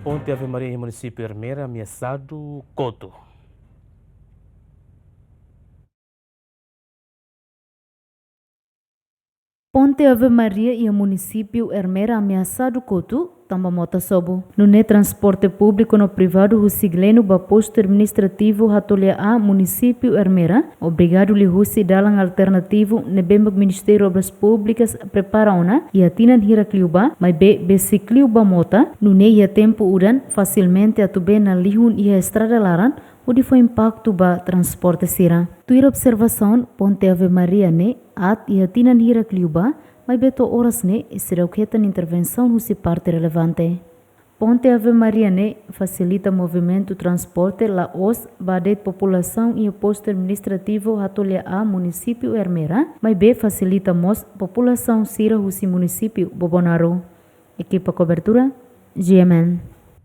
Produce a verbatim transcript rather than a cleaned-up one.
Ponte Ave Maria iha munisípiu Ermera ameasadu kotu. Ponte Ave Maria iha munisípiu Ermera ameasadu kotu, tanba mota sobu. Nune'e transporte públiku no privadu husi Gleno ba postu administrativu Hatolia A, munisípiu Ermera, obrigadu liuhusi dalan alternativu ne'ebé mak Ministériu Obras Públikas prepara ona iha tinan hirak liubá, maibé besik liu ba mota, nune'e iha tempu udan fasilmente atu bee nalihun iha estrada laran, hodi fó impaktu ba transporte sira. Tuir observasaun, ponte Ave Maria ne'e aat iha tinan hirak liubá, maibé to'o oras ne'e seidauk hetan intervensaun husi parte relevante. Ponte Ave Maria ne'e fasilita movimentu transporte la'ós ba de'it populasaun iha postu administrativu Hatolia A, munisípiu Ermera, maibé fasilita mós populasaun sira husi munisípiu Bobonaro. Ekipa kobertura, G M N.